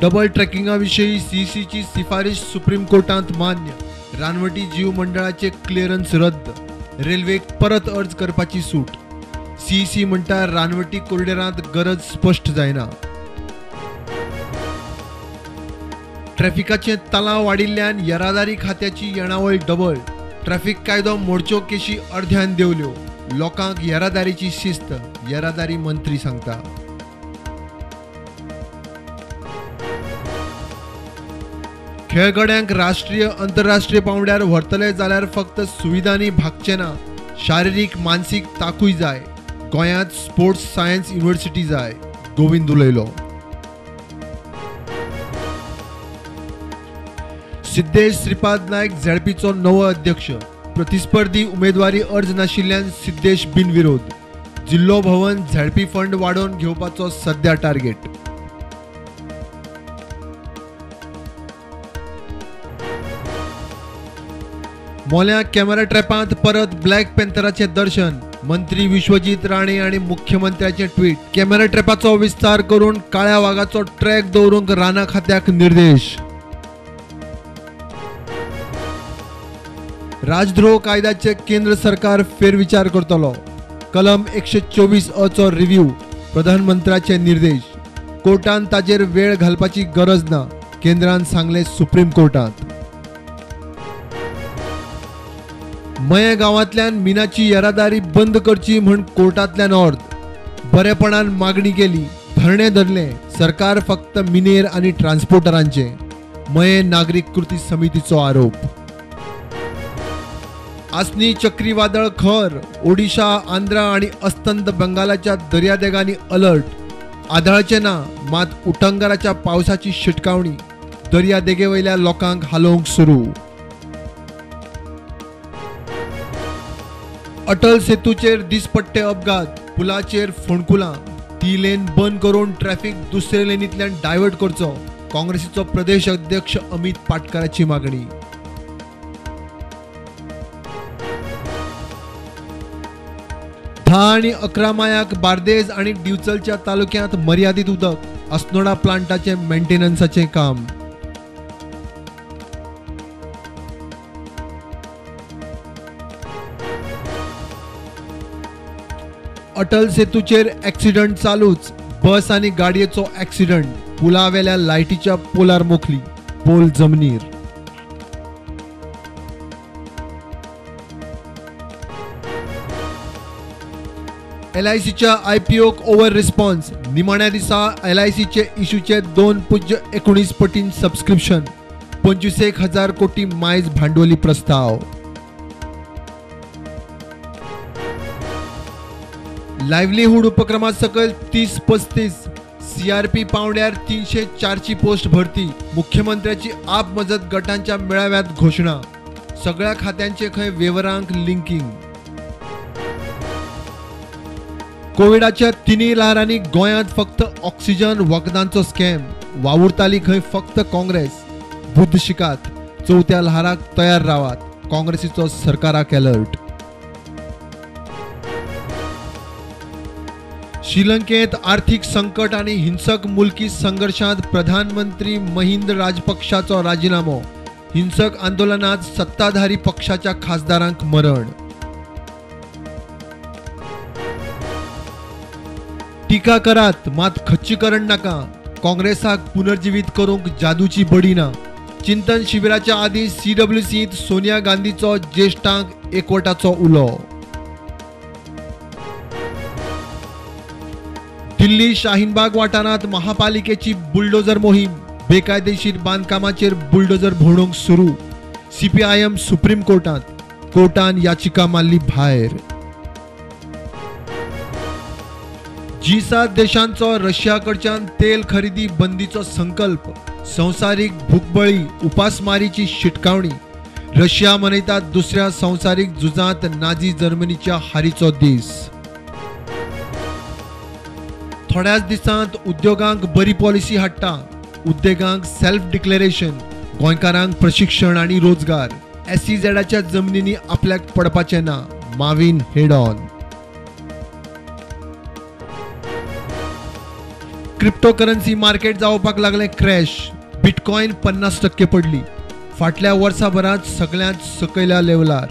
Double ट्रॅकिंगा विशीं सीईसीची शिफारीश supreme कोर्टांत मान्य. रानवटी जीव मंडळाचे क्लियरन्स रद्द. रेल्वेक परत अर्ज करपाची सूट. सीईसी म्हणटा रानवटी कॉरिडॉरांत गरज स्पश्ट जायना. ट्रॅफिकाचे तलाव वाडिल्ल्यान येरादारी खात्याची येणावळ डबल. ट्रॅफिक कायदो मोडच्यो केशी अर्ध्यान देंवल्यो. लोकांक येरादारीची शिस्त, येरादारी मंत्री सांगता. खेळगड्यांक राष्ट्रीय अंतरराष्ट्रीय पांवड्यार व्हरतले जाल्यार फक्त सुविधांनी भागचें ना, शारिरीक मानसीक ताकूय जाय. गोंयांत स्पोर्ट्स सायन्स युनिव्हर्सिटी जाय, गोविंद उलयलो. सिद्धेश श्रीपाद नायक झेडपीचो नवो अध्यक्ष. प्रतिस्पर्धी उमेदवारी अर्ज नाशिल्ल्यान सिद्धेश बिनविरोध. जिल्लो भवन झेडपी फंड वाडोवन घेवपाचो सध्या टार्गेट. मोल्यां कॅमेरा ट्रॅपांत परत ब्लॅक पॅन्थराचें दर्शन. मंत्री विश्वजीत राणे आनी मुख्यमंत्र्याचें ट्वीट. कॅमेरा ट्रॅपाचो विस्तार करून काळ्या वागाचो ट्रॅक दवरूंक रानां खात्याक निर्देश. राजद्रोह कायद्याचे केंद्र सरकार फेरविचार करतलो. कलम 124 अ चो रिव्ह्यू, प्रधानमंत्र्याचे निर्देश. कोर्टान ताजेर वेळ घालपाची गरज ना, केंद्रान सांगलें सुप्रीम कोर्टांत. मये गांवांतल्यान मिनाची येरादारी बंद करची म्हूण कोर्टांतल्यान ऑर्द. बरेपणान मागणी केली, धरणें धरलें. सरकार फक्त मिनेर आनी ट्रान्सपोर्टरांचें, मये नागरीक कृती समितीचो आरोप. आसनी चक्रीवादळ खर, ओडिशा, आंध्रा आनी अस्तंत बंगालाच्या दर्यादेगांनी अलर्ट. आदळाचें ना, मात उटंगाराच्या पावसाची शिटकावणी. दर्यादेगेवयल्या लोकांक हालोवंक सुरू. अटल सेतूचेर दिसपट्टे अपघात, पुलाचेर फोंडकुलां. ती लेन बंद करून ट्रॅफिक दुसरे लेनींतल्यान डायवर्ट करचो, काँग्रेसीचो प्रदेश अध्यक्ष अमित पाटकाराची मागणी. धा आनी 11 मायाक बार्देज आनी दिवचलच्या तालुक्यांत मर्यादीत उदक. अस्नोडा प्लांटाचें मेंटेनन्साचें काम. अटल सेतूचेर एक्सिडंट चालूच. बस आनी गाडयेचो एक्सिडंट. पुलावेल्या लायटीच्या पोलार मोखली, पोल जमनीर. एलआयसीच्या आयपीओक ओव्हर रिस्पॉन्स. निमाण्या दिसा एलआयसीचे इश्यूचे 2.19 पटीन सबस्क्रिप्शन. 25,000 कोटी मायज भांडवली प्रस्ताव. लायव्हलीहूड उपक्रमा सकयल 30-35 सीआरपी पांवड्यार 304 पोस्ट भरती. मुख्यमंत्र्याची आप मजत गटांच्या मेळाव्यात घोशणा. सगळ्या खात्यांचे खंय वेव्हारांक लिंकिंग. कोविडाच्या तिनूय ल्हारांनी गोंयांत फक्त ऑक्सिजन वखदांचो स्कॅम. वावुरताली खंय फक्त काँग्रेस. बुद्द शिकात, चवथ्या ल्हाराक तयार रावात, काँग्रेसीचो सरकाराक अलर्ट. श्रीलंकेत आर्थिक संकट आनी हिंसक मुलकी संघर्षांत प्रधानमंत्री महिंद राजपक्षाचो राजिनामो. हिंसक आंदोलनात सत्ताधारी पक्षाच्या खासदारांक मरण. टीका करात मात खच्चीकरण नाका. काँग्रेसाक पुनर्जिवीत करूंक जादूची बडी ना. चिंतन शिबिराच्या आदीं सीडब्ल्यूसींत सोनिया गांधीचो ज्येश्ठांक एकवटाचो उलो. दिल्ली शाहीनबाग वाठारांत महापालिकेची बुलडोजर मोहीम. बेकायदेशीर बांदकामाचेर बुलडोजर भोंवडूंक सुरू. सीपीआयएम सुप्रीम कोर्टांत, कोर्टान याचिका मारली भायर. जी7 देशांचो रशिया कडच्यान तेल खरेदी बंदीचो संकल्प. संवसारीक भूकबळी उपासमारीची शिटकावणी. रशिया मनयता दुसऱ्या संवसारीक झुजांत नाझी जर्मनीच्या हारीचो दीस. थोड्याच दिसांत उद्योगांक बरी पॉलिसी हाडटा. उद्देगांक सेल्फ डिक्लेरेशन, गोंयकारांक प्रशिक्षण आनी रोजगार. एसईझेडाच्या जमनींनी आपल्याक पडपाचें ना, माविन हेड ऑन. क्रिप्टोकरन्सी मार्केट जावपाक लागलें क्रॅश. बिटकॉयन 50% पडली. फाटल्या वर्साभरांत सगळ्यांत सकयल्या लेवलार.